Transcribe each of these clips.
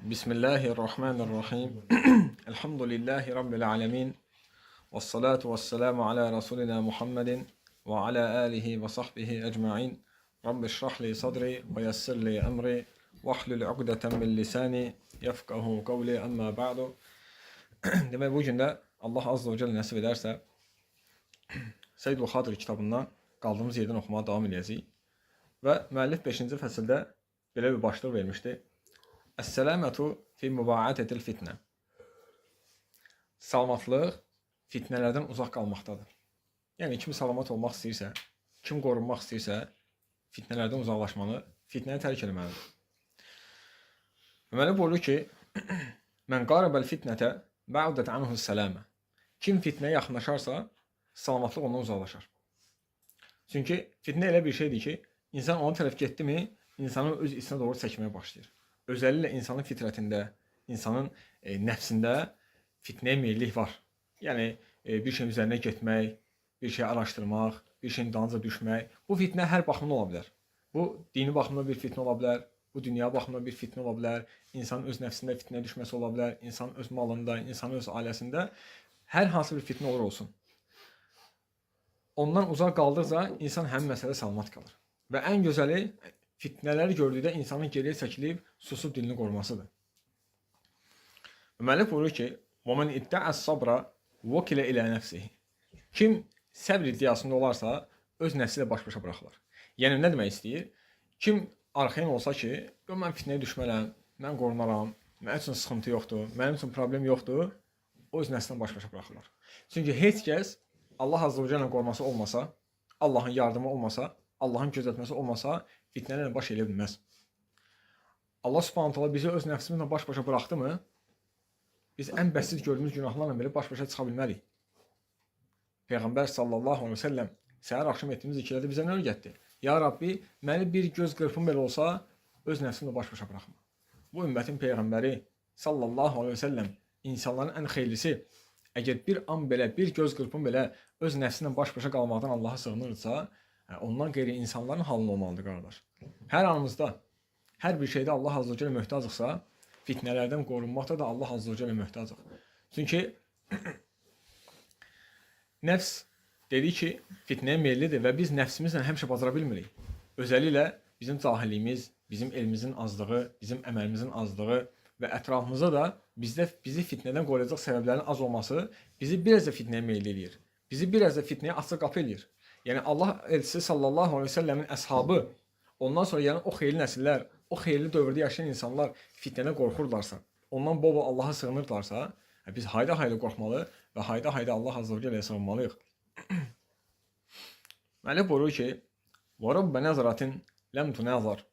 Bismillahirrahmanirrahim. Elhamdülillahi Rabbil alemin. Və salatu və selamu ala Rasulina Muhammedin və ala alihi və sahbihi ecmain. Rabbi şrah li sadri və yessir li emri və hlul uqdeten min lisani yefqahu qavli, amma ba'du. Demək, bu gün də Allah azza və cəlle nəsib edərsə Seydül Xatir kitabından qaldığımız yerdən oxumağa davam edəcəyik. Və müəllif 5-ci fəsildə belə bir başlıq vermişdi. Əs-sələmətu fi mübaadətil fitnə. Salamatlıq fitnələrdən uzaq qalmaqdadır. Yəni kim salamat olmaq istəyirsə, kim qorunmaq istəyirsə, fitnələrdən uzaqlaşmalı, fitnəni tərk etməlidir. Müəllif buyurur ki: "Mən qarabəl fitnətə ba'dət anhu səlamə." Kim fitnəyə yaxınlaşarsa, salamatlıq ondan uzaqlaşar. Çünki fitnə elə bir şeydir ki, insan ona tərəf getdi mi, insanı öz içinə doğru çəkməyə başlayır. Özəlliklə insanın fitrətində, insanın nəfsində fitnəyə meyillik var. Yəni bir şeyin üzərinə getmək, bir şey araşdırmaq, bir şeyin dalınca düşmək. Bu fitnə hər baxımdan ola bilər. Bu dini baxımdan bir fitnə ola bilər, bu dünya baxımdan bir fitnə ola bilər, insanın öz nəfsində fitnəyə düşməsi ola bilər, insanın öz malında, insanın öz ailəsində hər hansı bir fitnə olur olsun. Ondan uzaq qaldıqca insan həmin məsələdə salamat qalır. Və ən gözəli fitnələri gördükdə insanın geriyə çəkilib susub dilini qorumasıdır. Müəllif buyurur ki: "Və men idda'a sabra vukila ilə nəfsihi." Kim səbr iddiasında olarsa, öz nəfsi ilə baş-başa buraxılar. Yəni nə demək istəyir? Kim arxayın olsa ki, yox, mən fitnəyə düşmərəm, mən qorunaram, mənim üçün sıxıntı yoxdur, mənim üçün problem yoxdur, o öz nəfsinə baş-başa buraxılar. Çünki heç kəs Allah azza və cəllənin qoruması olmasa, Allahın yardımı olmasa, Allahın gözətməsi olmasa fitnələrlə baş eləyə bilməz. Allah Subhanahu taala bizi öz nəfsimizlə baş-başa buraxdı mı, biz ən bəsit gördüyümüz günahlarla belə baş-başa çıxa bilmərik. Peyğəmbər sallallahu əleyhi və səlləm səhər axşam etdiyimiz zikirlərdə bizə nə öyrətdi? Ya Rabbi, məni bir göz qırpım belə olsa öz nəfsimlə baş-başa buraxma. Bu ümmətin peyğəmbəri sallallahu əleyhi və səlləm, insanların ən xeyirlisi, əgər bir an belə, bir göz qırpım belə öz nəfsinlə baş-başa qalmaqdan Allaha sığınırsa, ondan qeyri insanların halı olmalıdır, qardaş. Hər anımızda, hər bir şeydə Allah azza və cəllə möhtacıqsa, fitnələrdən qorunmaqda da Allah azza və cəllə möhtacıq. Çünki nəfs dedi ki, fitnəyə meyillidir və biz nəfsimizlə həmişə bacara bilmirik. Özəlliklə bizim cahilliyimiz, bizim elmimizin azlığı, bizim əməlimizin azlığı və ətrafımızda da bizdə bizi fitnədən qoruyacaq səbəblərin az olması bizi biraz da fitnəyə meyilli eləyir. Bizi biraz da fitnəyə açıq qapı eləyir. Yəni Allah elçisi sallallahu əleyhi və səlləmin əshabı, ondan sonra yəni o xeyirli nəsillər, o xeyirli dövrdə yaşayan insanlar fitnədən qorxurlarsa, ondan bol-bol Allaha sığınırlarsa, biz hayda-hayda qorxmalı və hayda-hayda Allah azza və cəlləyə sığınmalıyıq. Müəllif buyurur ki: "Və rubbə nəzratin ləm tunazar."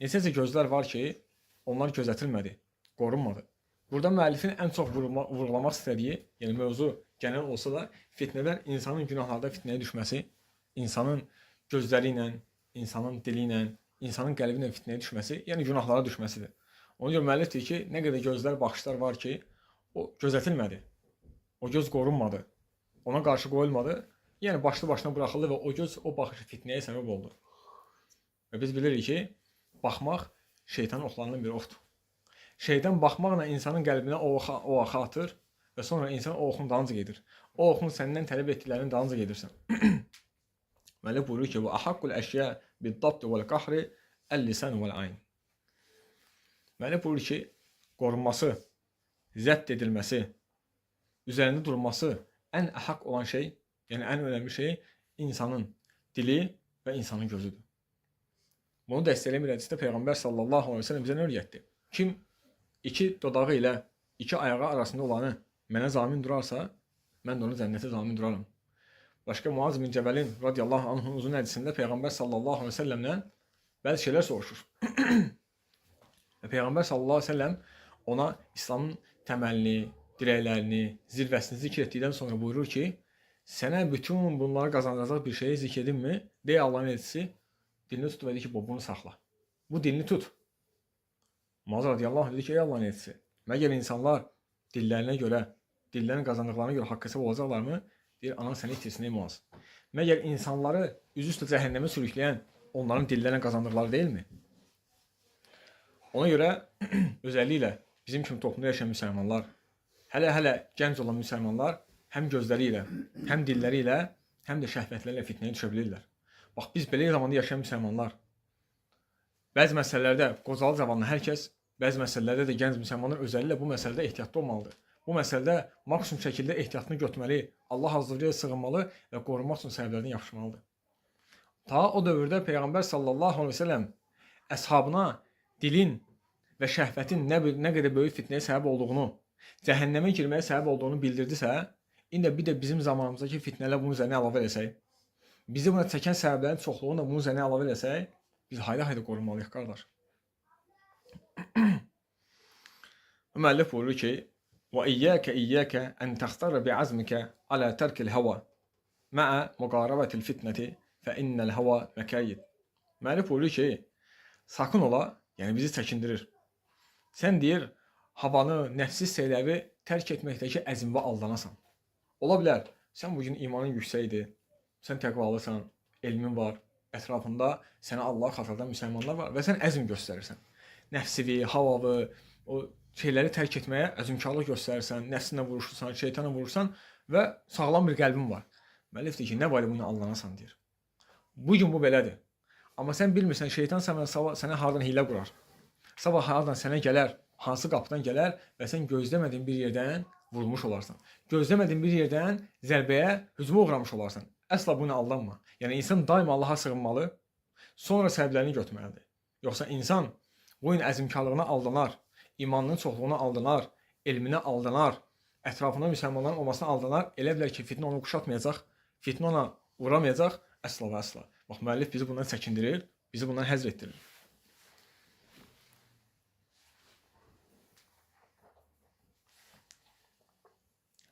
Neçə gözlər var ki, onlar gözətilmədi, qorunmadı. Burada müəllifin ən çox vurğulamaq istədiyi, yəni mövzu genel olsa da, fitnədən insanın günahlarda fitnəyə düşməsi, insanın gözləri ilə, insanın dili ilə, insanın qəlbi ilə fitnəyə düşməsi, yəni günahlara düşməsidir. Ona görə müəllif deyir ki, nə qədər gözlər, baxışlar var ki, o gözətilmədi. O göz qorunmadı. Ona qarşı qoyulmadı. Yəni başlı başına buraxıldı və o göz, o baxış fitnəyə səbəb oldu. Və biz bilirik ki, baxmaq şeytanın oxlarından bir oxdur. Şeytan baxmaqla insanın qəlbinə o oxu atır və sonra insan o oxun dalınca gedir. O oxun səndən tələb etdiklərinin dalınca gedirsən. Müəllif buyurur ki: "Və ahaqqul əşya bid-dabt vel-qahri el-lisan vel-ayn." Müəllif buyurur ki, qorunması, zəbt edilməsi, üzərində durması ən əhaq olan şey, yəni ən önəmli şey insanın dili və insanın gözüdür. Bunu dəstəkləyən bir hədisdə Peyğəmbər sallallahu əleyhi və səlləm bizə nə öyrətdi? Kim iki dodağı ilə iki ayağı arasında olanı mənə zamin durarsa, mən də onu cənnətə zamin duraram. Başqa Muaz bin Cəbəlin radiyallahu anh'ın uzun hədisində Peyğəmbər sallallahu əleyhi və səlləmdən bəzi şeylər soruşur. Və Peyğəmbər sallallahu əleyhi və səlləm ona İslamın təməlini, dirəklərini, zirvəsini zikr etdikdən sonra buyurur ki, sənə bütün bunları qazandıracaq bir şeyi zikr edimmi? Deyə Allahın elçisi dilini tutub dedi ki, bunu saxla. Bu dilini tut. Muaz radiyallahu anh dedi ki, ey Allahın elçisi, məgər insanlar dillərinə görə, dillərin qazandıqlarına görə haqq hesab olacaqlarmı? Deyir, anan səni itirsin ey Muaz. Məgər insanları üzü üstə cəhənnəmə sürükləyən onların dillərinə qazandıqları deyilmi? Ona görə özəlliklə bizim kimi toplumda yaşayan müsəlmanlar, hələ-hələ gənc olan müsəlmanlar həm gözləri ilə, həm dilləri ilə, həm də şəhvətləri ilə fitnəyə düşə bilirlər. Bax, biz belə zamanda yaşayan müsəlmanlar, bəzi məsələlərdə qocalı cavanlı hər kəs, bəzi məsələlərdə də gənc müsəlmanlar özəlliklə bu məsələdə ehtiyatlı olmalıdır. Bu məsələdə maksimum şəkildə ehtiyatını götürməli, Allah azza və cəllə sığınmalı və qorunmaq üçün səbəblərdən yapışmalıdır. Ta o dövrdə Peyğəmbər sallallahu əleyhi və səlləm əshabına dilin və şəhvətin nə qədər böyük fitnəyə səbəb olduğunu, cəhənnəmə girməyə səbəb olduğunu bildirdisə, indi bir də bizim zamanımızdakı fitnələr bunun üzərinə əlavə eləsək, bizi buna çəkən səbəblərin çoxluğunu da bunun üzərinə əlavə eləsək, biz hayda-hayda qorunmalıyıq, qardaş. Müəllif buyurur ki, وَإِيَّاكَ إِيَّاكَ أَنْ تَخْتَرَ بِعَزْمِكَ عَلَى تَرْكِ الْهَوَى مَعَ مُقَارَبَةِ الْفِتْنَةِ فَإِنَّ الْهَوَى مَكَيِّدٌ. Müəllif buyurur ki, sakın ola, yəni bizi çəkindirir. Sən deyir, havanı, nəfsi seyləvi tərk etməkdəki əzmvə aldanasan. Ola bilər, sən bugün imanın yüksəkdir, sən təqvalısan, elmin var, ətrafında sənə Allah xatırladan müsəlmanlar var və sən əzm göstərirsən. Nəfsivi, havavı, o şeyləri tərk etməyə əzmkarlıq göstərirsən, nəfsinlə vuruşursan, şeytanla vurursan və sağlam bir qəlbin var. Müəllif deyir ki, nə var bunu aldanasan deyir. Bugün bu belədir. Amma sən bilmirsən, şeytan sənə hardan hiylə qurar. Sabah hardan sənə gələr, hansı qapıdan gələr və sən gözləmədiyin bir yerdən vurulmuş olarsan. Gözləmədiyin bir yerdən zərbəyə, hücuma uğramış olarsan. Əsla buna aldanma. Yəni insan daima Allaha sığınmalı, sonra səbəblərini götürməlidir. Yoxsa insan bu gün əzmkarlığına aldanar, imanının çoxluğuna aldanar, elminə aldanar, ətrafında müsəlmanların olmasına aldanar, elə bilər ki, fitnə onu quşatmayacaq, fitnə ona vuramayacaq, əsla və əsla. Bax, müəllif bizi bundan çəkindirir, bizi bundan həzr etdirir.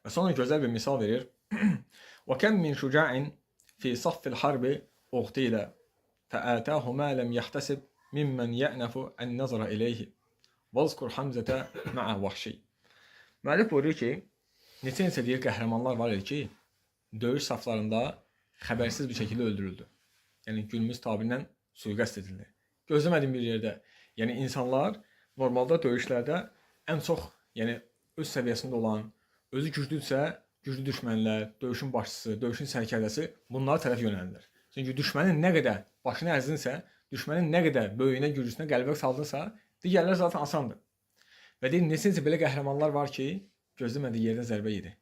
Və sonra gözəl bir misal verir. وَكَمْ مِنْ شُجَاعٍ فِي صَفِّ الْحَرْبِ اُغْتِيلَ فَآتَاهُ مَا لَمْ يَحْتَسِبْ مِمَّنْ يَأْنَفُ النَّظَرَ إِلَيْهِ وَاذْكُرْ حَمْزَةَ مَعَ وَحْشِي. Müəllif buyurur ki, neçə-neçə deyir qəhrəmanlar var idi ki, döyüş saflarında xəbərsiz bir şəkildə öldürüldü. Yəni günümüz tabirlə sui-qəsd edildi. Gözləmədiyim bir yerdə. Yəni insanlar normalda döyüşlərdə ən çox, yəni öz səviyyəsində olan, özü güclüdürsə, güclü düşmənlər, döyüşün başçısı, döyüşün sərkərdəsi bunlara tərəf yönəlilir. Çünki düşmənin nə qədər başını əzdinsə, düşmənin nə qədər böyüyünə, güclüsünə qəlbə saldınsa, digərlər zaten asandır. Və deyir, neçə-neçə belə qəhrəmanlar var ki, gözləmədiyi yerdən zərbə yedi.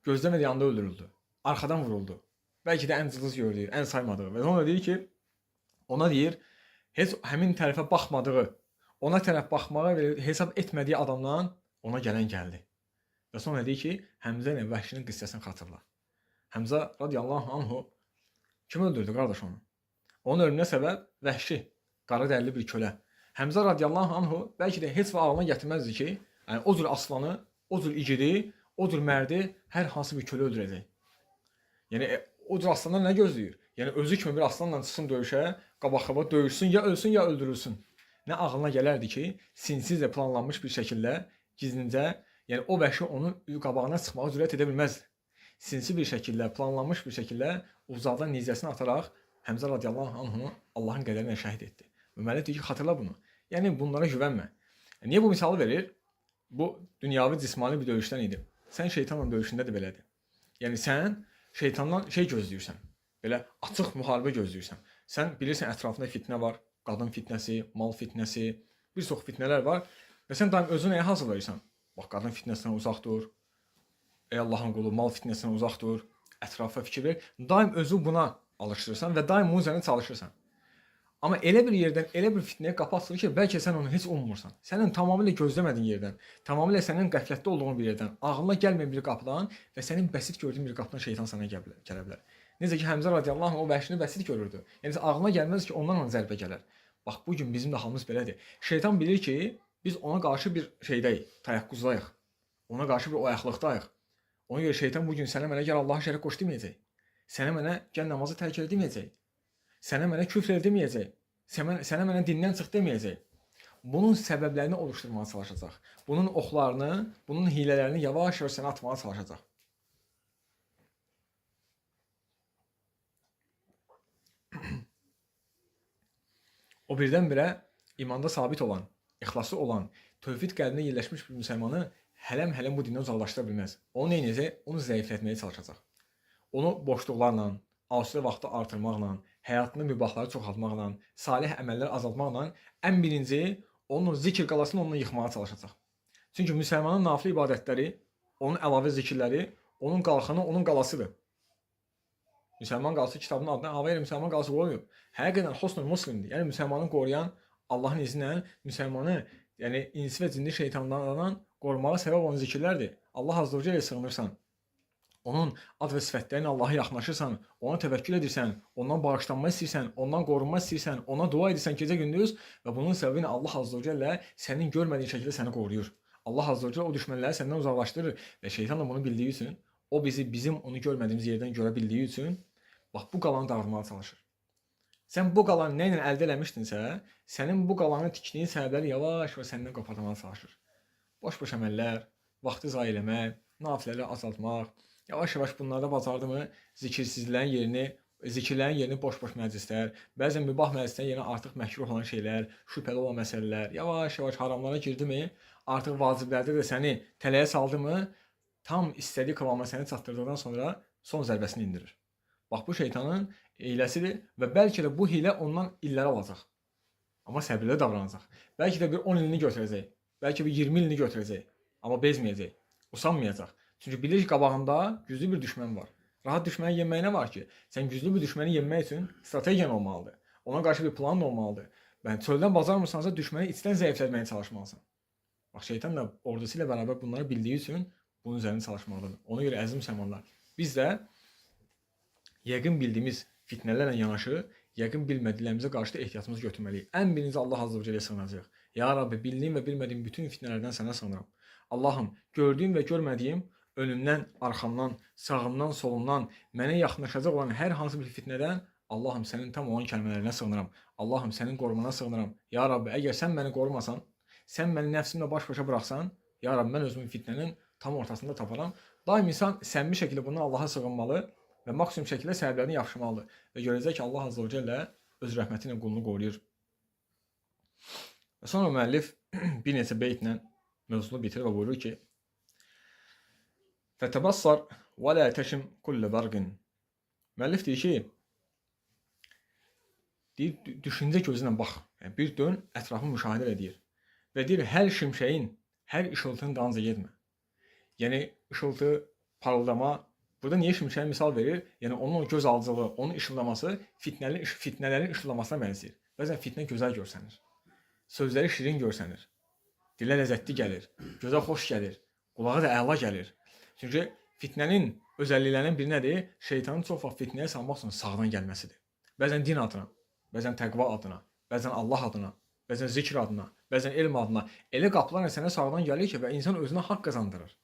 Gözləmədiyi anda öldürüldü. Arxadan vuruldu. Bəlkə də ən cılız gördüyü, ən saymadığı. Və sonra deyir ki, ona deyir, heç həmin tərəfə baxmadığı, ona tərəf baxmağa belə hesab etmədiyi adamdan ona gələn gəldi. Və sonra deyir ki, Həmzə ilə Vəhşinin qissəsini xatırla. Həmzə radiyallahu anhu kim öldürdü qardaş onu? Onun ölümünə səbəb Vəhşi, qara dərili bir kölə. Həmzə radiyallahu anhu bəlkə də heç vaxt ağlına gətirməzdi ki, yəni o cür aslanı, o cür igidi, o cür mərdi hər hansı bir kölə öldürəcək. Yəni o cür aslandan nə gözləyir? Yəni özü kimi bir aslanla çıxsın döyüşə, qabaq-qabağa döyüşsün, ya ölsün, ya öldürülsün. Nə ağlına gələrdi ki, sinsizcə planlanmış bir şəkildə, gizlincə, yəni o vəhşi onun qabağına çıxmağa cürət edə bilməzdi. Sinsi bir şəkildə, planlanmış bir şəkildə uzaqdan nizəsini ataraq Həmzə radiyallahu anhunu Allahın qədəri ilə şəhid etdi. Və müəllif deyir ki, xatırla bunu. Yəni bunlara güvənmə. Niyə bu misalı verir? Bu dünyavi cismani bir döyüşdən idi. Sən şeytanla döyüşündə də belədir. Yəni sən şeytandan şey gözləyirsən. Belə açıq müharibə gözləyirsən. Sən bilirsən ətrafında fitnə var, qadın fitnəsi, mal fitnəsi, bir çox fitnələr var və sən daim özünü nəyə hazırlayırsan? Bax, qadın fitnəsindən uzaq dur. Ey Allahın qulu, mal fitnəsindən uzaq dur. Ətrafa fikir ver. Daim özü buna alışdırırsan və daim bunun üzərində çalışırsan. Amma elə bir yerdən, elə bir fitnəyə qapı açılır ki, bəlkə sən onu heç ummursan. Sənin tamamilə gözləmədiyin yerdən, tamamilə sənin qəflətdə olduğun bir yerdən, ağlına gəlməyən bir qapıdan və sənin bəsit gördüyün bir qapıdan şeytan sənə gələ bilər. Necə ki, Həmzə radiyallahu anh o vəhşini bəsit görürdü. Yəni ağlına gəlməz ki, ondan ona zərbə gələr. Bax, bu gün bizim də halımız belədir. Şeytan bilir ki, biz ona qarşı bir şeydəyik, təyəqquzdayıq. Ona qarşı bir oyaqlıqdayıq. Ona görə şeytan bu gün sənə mənə gəl Allaha şərik qoş deməyəcək. Sənə mənə gəl namazı tərk elə deməyəcək. Sənə mənə küfr elə deməyəcək. Sənə mənə dindən çıx deməyəcək. Bunun səbəblərini oluşturmağa çalışacaq. Bunun oxlarını, bunun hilələrini yavaş-yavaş sənə atmağa çalışacaq. O birdən-birə imanda sabit olan, ixlası olan, tövhid qəlbinə yerləşmiş bir müsəlmanı hələm-hələm bu dindən uzaqlaşdıra bilməz. Onu nə edəcək? Onu zəiflətməyə çalışacaq. Onu boşluqlarla, asudə vaxtı artırmaqla, həyatında mübahları çoxaltmaqla, salih əməllər azaltmaqla ən birinci onun zikr qalasını onunla yıxmağa çalışacaq. Çünki müsəlmanın nafilə ibadətləri, onun əlavə zikirləri, onun qalxanı, onun qalasıdır. Müsəlman qalası kitabının adına hava yerə müsəlman qalası qoymayıb. Həqiqətən husnul muslimdir. Yəni müsəlmanı qoruyan Allahın izni ilə müsəlmanı, yəni insi və cinni şeytanlardan qorumağa səbəb olan zikirlərdir. Allah azza və cəllə sığınırsan, onun ad və sifətlərinə Allaha yaxınlaşırsan, ona təvəkkül edirsən, ondan bağışlanma istəyirsən, ondan qorunma istəyirsən, ona dua edirsən gecə gündüz və bunun səbəbi ilə Allah azza və cəllə sənin görmədiyin şəkildə səni qoruyur. Allah azza və cəllə o düşmənləri səndən uzaqlaşdırır və şeytan da bunu bildiyi üçün, o bizi bizim onu görmədiyimiz yerdən görə bildiyi üçün bax bu qalanı dağıtmağa çalışır. Sən bu qalanı nə ilə əldə eləmişdinsə, sənin bu qalanı tikdiyin səbəbləri yavaş-yavaş səndən qopartmağa çalışır. Boş-boş əməllər, vaxtı zayi eləmək, nafilələri azaltmaq, yavaş-yavaş bunlarda bacardı mı zikirsizlərin yerini, zikirlərin yerini boş-boş məclislər, bəzən mübah məclislərin yerinə artıq məkruh olan şeylər, şübhəli olan məsələlər, yavaş-yavaş haramlara girdi mi, artıq vaciblərdə də səni tələyə saldı mı, tam istədiyi kıvama səni çatdırdıqdan sonra son zərbəsini endirir. Bax bu şeytanın hiləsidir və bəlkə də bu hilə ondan illər alacaq. Amma səbirli davranacaq. Bəlkə də bir 10 ilini götürəcək, bəlkə bir 20 ilini götürəcək, amma bezməyəcək, usanmayacaq. Çünki bilir ki, qabağında güclü bir düşmən var. Rahat düşməni yenmək nə var ki? Sən güclü bir düşməni yenmək üçün strategiyan olmalıdır. Ona qarşı bir planın olmalıdır. Yəni çöldən bacarmırsansa düşməni içdən zəiflətməyə çalışmalısan. Bax şeytan da ordusu ilə bərabər bunları bildiyi üçün bunun üzərində çalışmalıdır. Ona görə əziz müsəlmanlar, biz də yəqin bildiyimiz fitnələrlə yanaşı, yəqin bilmədiklərimizə qarşı da ehtiyatımızı götürməliyik. Ən birinci Allah azza və cəlləyə sığınacağıq. Ya Rabbi, bildiyim və bilmədiyim bütün fitnələrdən sənə sığınıram. Allahım, gördüyüm və görmədiyim önümdən, arxamdan, sağımdan, solumdan mənə yaxınlaşacaq olan hər hansı bir fitnədən Allahım sənin tam olan kəlmələrinə sığınıram. Allahım sənin qorumana sığınıram. Ya Rabbi, əgər sən məni qorumasan, sən məni nəfsimlə baş-başa buraxsan, ya Rabbi, mən özümü fitnənin tam ortasında taparam. Daim insan səmimi şəkildə bundan Allaha sığınmalı və maksimum şəkildə səbəblərini yapışmalıdır. Və görəcək ki, Allah azza və cəllə öz rəhməti ilə qulunu qoruyur. Və sonra müəllif bir neçə beytlə mövzunu bitirir və buyurur ki: "Fətəbassar və la təşim kullə bərqin." Müəllif deyir ki, deyir, düşüncə gözü ilə bax. Yəni bir dön, ətrafı müşahidə edir. Və deyir, hər şimşəyin, hər işıltının dalınca getmə. Yəni işıltı, parıldama. Burada niyə şimşəyə misal verir? Yəni onun o göz alıcılığı, onun işıldaması fitnələrin işıldamasına bənzəyir. Bəzən fitnə gözəl görsənir. Sözləri şirin görsənir. Dilə ləzzətli gəlir, gözə xoş gəlir, qulağa da əla gəlir. Çünki fitnənin özəlliklərindən biri nədir? Şeytanın çox vaxt fitnəyə salmaq üçün sağdan gəlməsidir. Bəzən din adına, bəzən təqva adına, bəzən Allah adına, bəzən zikr adına, bəzən elm adına elə qapılarla sənə sağdan gəlir ki və insan özünə haqq qazandırır.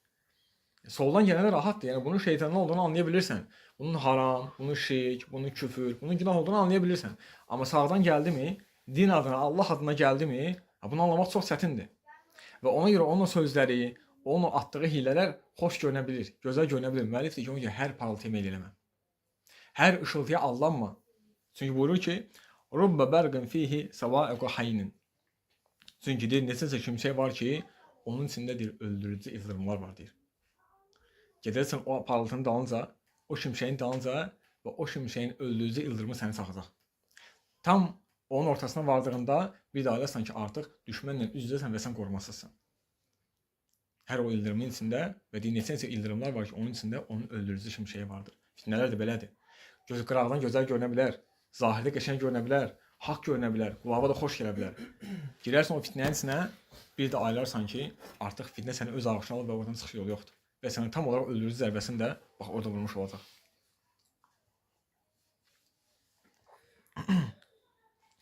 Soldan gələnə rahatdır. Yəni bunun şeytandan olduğunu anlaya bilirsən. Bunun haram, bunun şirk, bunun küfür, bunun günah olduğunu anlaya bilirsən. Amma sağdan gəldi mi, din adına, Allah adına gəldi mi, bunu anlamaq çox çətindir. Və ona görə onun sözləri, onun atdığı hilələr xoş görünə bilir, gözəl görünə bilir. Müəllif deyir ki, ona görə hər parıltıya meyl eləmə. Hər ışıltıya aldanma. Çünki buyurur ki, Rubbə bərqin fihi səvaiqu haynin. Çünki deyir, neçəsə şimşək var ki, onun içində deyir, öldürücü ildırımlar var deyir. Gedərsən o parıltının dalınca, o şimşəyin dalınca və o şimşəyin öldürücü ildırımı səni çaxacaq. Tam onun ortasına vardığında bir daha eləsən ki, artıq düşmənlə üz-üzəsən və sən qorumasızsan. Hər o ildırımın içində və deyir, neçə-neçə ildırımlar var ki, onun içində onun öldürücü şimşəyi vardır. Fitnələr də belədir. Göz qıraqdan gözəl görünə bilər, zahirdə qəşəng görünə bilər, haqq görünə bilər, qulağa da xoş gələ bilər. Girərsən o fitnənin içinə, bir də ayılarsan ki, artıq fitnə səni öz ağuşuna alıb və oradan çıxış yolu yoxdur. Və səni tam olaraq öldürücü zərbəsini də bax orada vurmuş olacaq.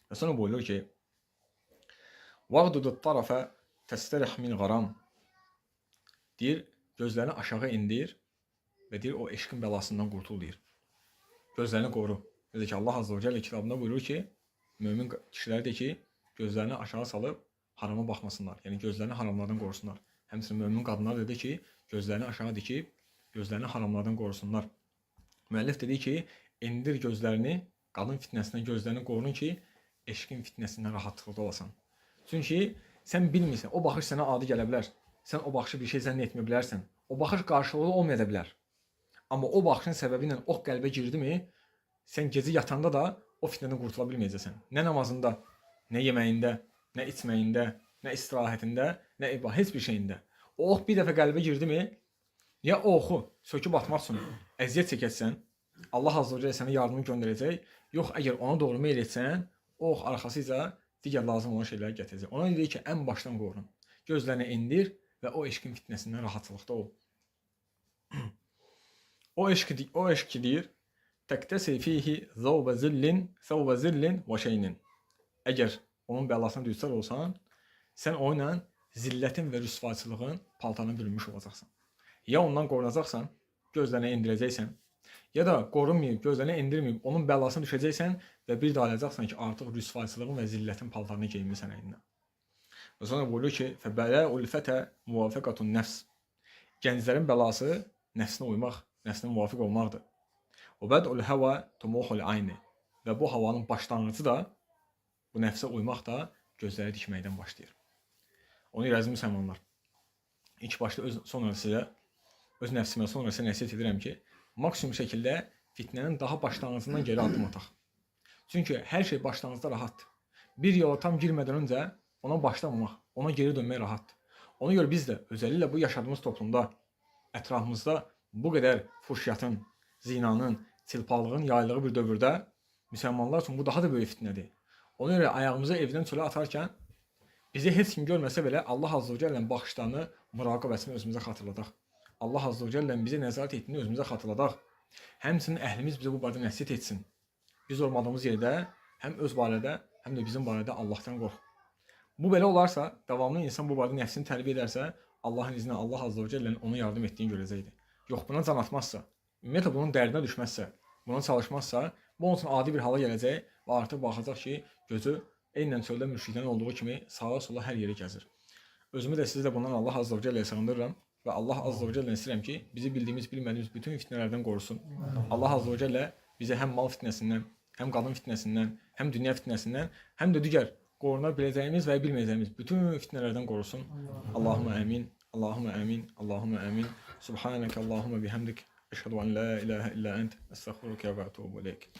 Və sonra buyurur ki: "Vaqdudu tarafa təstərih min qaram." Deyir, gözlərini aşağı indir və deyir, o eşqin bəlasından qurtul deyir. Gözlərini qoru. Necə ki, Allah Azza və Cəllə kitabında buyurur ki, mömin kişilər deyir ki, gözlərini aşağı salıb harama baxmasınlar. Yəni gözlərini haramlardan qorusunlar. Həmçinin mömin qadınlar dedi ki, gözlərini aşağı dikib gözlərini haramlardan qorusunlar. Müəllif dedi ki, indir gözlərini, qadın fitnəsindən gözlərini qorun ki, eşqin fitnəsindən rahatlıqda olasan. Çünki Sən bilmirsən, o baxış sənə adi gələ bilər. Sən o baxışı bir şey zənn etməyə bilərsən. O baxış qarşılıqlı olmaya da bilər. Amma o baxışın səbəbi ilə ox qəlbə girdimi, sən gecə yatanda da o fitnədən qurtula bilməyəcəksən. Nə namazında, nə yeməyində, nə içməyində, nə istirahətində, nə ibadət, heç bir şeyində. O ox bir dəfə qəlbə girdimi, ya o oxu söküb atmaq üçün əziyyət çəkəsən, Allah azza və cəllə sənə yardımı göndərəcək. Yox, əgər ona doğru meyl etsən, o ox arxasıca digər lazım olan şeyləri gətirəcək. Ona deyir ki, ən başdan qorun. Gözlərini endir və o eşqin fitnəsindən rahatçılıqda ol. O eşq ki deyir, təktəsi fihi zəvbə zillin, səvbə zillin və şeynin. Əgər onun bəlasına düçar olsan, sən o ilə zillətin və rüsvayçılığın paltarına bürünmüş olacaqsan. Ya ondan qorunacaqsan, gözlərini endirəcəksən, ya da qorunmayıb, gözlərini endirməyib, onun bəlasına düşəcəksən və bir də alacaqsan ki, artıq rüsvayçılığın və zillətin paltarını geyinmisən əyninə. Və sonra buyurur ki, fəbələul fətə muvafəqatun nəfs. Gənclərin bəlası nəfsinə uymaq, nəfsinə müvafiq olmaqdır. Və bəd'ul həva tumuhul ayni. Və bu havanın başlanğıcı da bu nəfsə uymaq da gözləri dikməkdən başlayır. Onu görə əziz müsəlmanlar, ilk başda öz, sonra sizə öz nəfsimə sonra sizə nəsihət edirəm ki, maksimum şəkildə fitnənin daha başlanğıcından geri addım ataq. Çünki hər şey başlanğıcda rahatdır. Bir yola tam girmədən öncə ona başlamamaq, ona geri dönmək rahatdır. Ona görə biz də özəlliklə bu yaşadığımız toplumda, ətrafımızda bu qədər fuhşiyyatın, zinanın, çılpaqlığın yayıldığı bir dövrdə müsəlmanlar üçün bu daha da böyük fitnədir. Ona görə ayağımızı evdən çölə atarkən bizi heç kim görməsə belə Allah Azza və Cəllənin baxışlarını, muraqabəsini özümüzə xatırladaq. Allah Azza və Cəllənin bizə nəzarət etdiyini özümüzə xatırladaq. Həmçinin əhlimiz bizə bu barədə nəsihət etsin. Biz olmadığımız yerdə həm öz barədə, həm də bizim barədə Allahdan qorx. Bu belə olarsa, davamlı insan bu barədə nəfsini tərbiyə edərsə, Allahın izni ilə Allah Azza və Cəllənin ona yardım etdiyini görəcəkdir. Yox, buna can atmazsa, ümumiyyətlə bunun dərdinə düşməzsə, buna çalışmazsa, bu onun üçün adi bir hala gələcək və artıq baxacaq ki, gözü eynən çöldə müşriklərin olduğu kimi sağa sola hər yeri gəzir. Özümü də sizi də bundan Allah Azza və Cəlləyə sığındırıram və Allah Azza və Cəllədən istəyirəm ki, bizi bildiyimiz, bilmədiyimiz bütün fitnələrdən qorusun. Allah Azza və Cəllə bizi həm mal fitnəsindən, həm qadın fitnəsindən, həm dünya fitnəsindən, həm də digər qoruna biləcəyimiz və bilməyəcəyimiz bütün fitnələrdən qorusun. Allahumma əmin, Allahumma əmin, Allahumma əmin. Subhanəkə Allahumma bihamdik. Əşhədu en la ilahe illa ent. Əstəğfiruke və etubu ileyk.